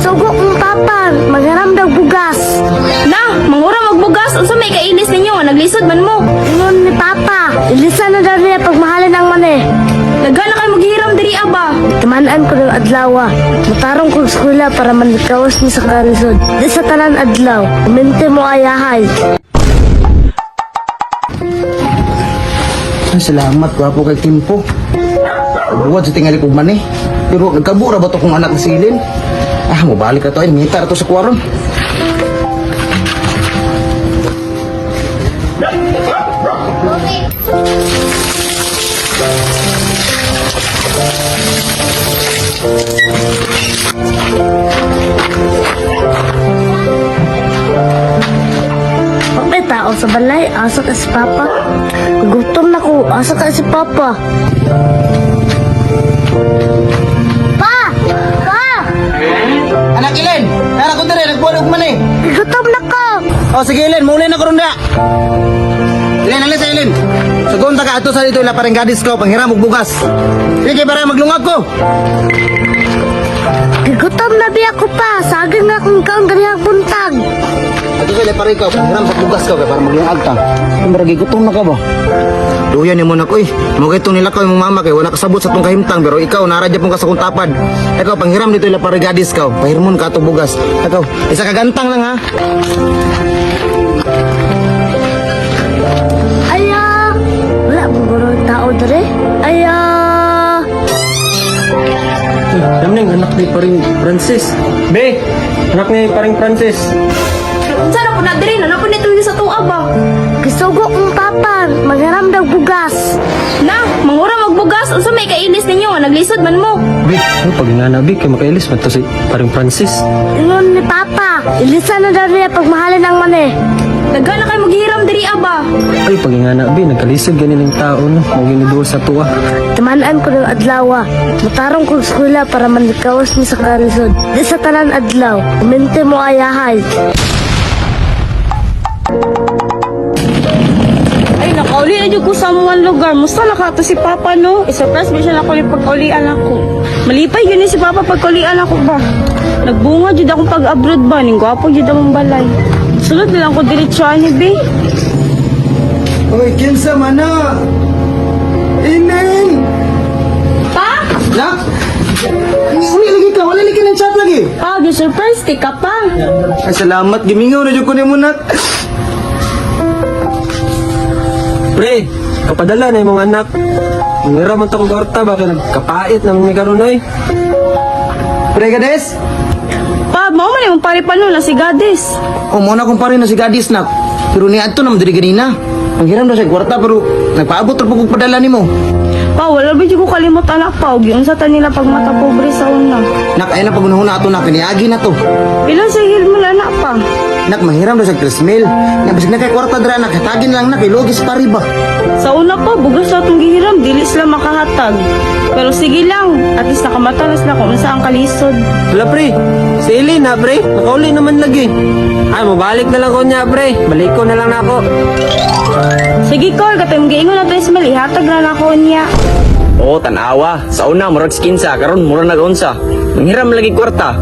Gisugo kong papa, manghiram daw bugas. Na, mangura magbugas unsa may kailis ninyo nga naglisod man mo. Ingon ni papa, ilisan na daw niya pagmahalin ang mani. Daghan na kay maghiram diri aba. Tamaan ko ng adlaw. Mutarong kong eskwela para manikawas ni sa kalisod. Di sa tanan adlaw, uminti mo ayahay. Ay, salamat, gwapo kay Kimpo. Buwad sa tingali kong mani. Pero nagkabura ba to kung anak ni Silin? Ah, mabalik na to. Ay, mita na to sa kwaron. Pag may tao sa balay, asa ka si papa. Gutom na ko, asa ka si papa. Pa! Pa! Anak Ilen! Nara ko dire, nagbuwan og mani. Gutom na ko! O sige Ilen, mauli na ko ron da. Ilen, alis sa Ilen. Sugon ta ka ato sa dito ila pareng gadis ko, panghiram og bugas. Sige, para maglungag ko. Gutom na biya ko pa. Saging nga kung kaon ganihang buntag. Ato sa ila pare ko, panghiram sa bugas ko kay para maglungag ta. Kumbaragi gutom na ka ba? Duyan nimo na ko eh. Mo kay nila ko imong mama kay wala kasabot sa tong kahimtang pero ikaw nara gyapon ka sa kong tapad. Ikaw panghiram dito ila pare gadis ka. Pahirmon ka ato bugas. Ikaw, isa ka gantang lang ha. Aya! Wala mong guro tao dere. Aya! Namning anak ni paring Francis. Be, anak ni paring Francis. Unsa na po na diri na po ni tuyo sa tuwa ba. Gisugo kong papa, manghiram daw bugas. Na, mangura magbugas unsa may kailis ninyo nga naglisod man mo. Be, ano pag nga na be, kay makailis man to si paring Francis. Ingon ni papa, ilisan na daw niya pagmahalin ang mani. Daghan na kay maghiram diri aba. Ay, pag nga na be, nagkalisod ganin ang tao no, mao giniduol sa tuwa. Tamaan ko ng adlaw. Mutarong kong eskwela para manikawas ni sa kalisod. Di sa tanan adlaw, uminti mo ayahay. Ay, nakauli na dyan ko sa mga lugar. Musta na ka to si Papa, no? I-surprise ba siya na ako yung pagkaulian ako? Malipay yun eh si Papa pagkaulian ako ba? Nagbunga dyan akong pag-abroad ba? Ning gwapo dyan akong balay. Sulod na lang ko diretso ani, be. Oy, kinsa man na? Inen! Pa? Nak? Uli lagi ka, wala lagi ng chat lagi. Pa, surprise ti ka pa. Ay, salamat, gimingaw na jud ko nimo nak. Pre, kapadala na imong anak. Mangira man to kong kwarta ba kay nagkapait na mi karon oy. Pre Gades? Pa, mao man yung pare pa no, na si Gades. O mo na kung pare na si Gades nak. Pero niadto naman diri ganina. Ang hiram daw siya kwarta pero nagpaabot ra po kog padala nimo. Pa, wala ba dyan ko kalimot anak pa? Huwag yun sa tanila pag mata pobre sa una. Nak ay na pagunahon na ato nak kaniagi na to. Pila sa hilmon anak pa? Nak mahiram daw siya 3,000. Nya bisag na kay kwarta dira nak hatagin lang nak ilogis pare ba. Sa una pa, bugas na itong gihiram, dili sila makahatag. Pero sige lang, at least nakamata na sila kung unsa ang kalisod. Wala pre, si Eileen ha pre, nakauli naman lagi. Ay, mabalik na lang ko niya pre, balik ko na lang nako. Sige, Col, katong giingon na tayo smell, ihatag na nako niya. Oo, tanawa. Sa una, murag skinsa. Karon murag nag-unsa. Manghiram lagi kwarta.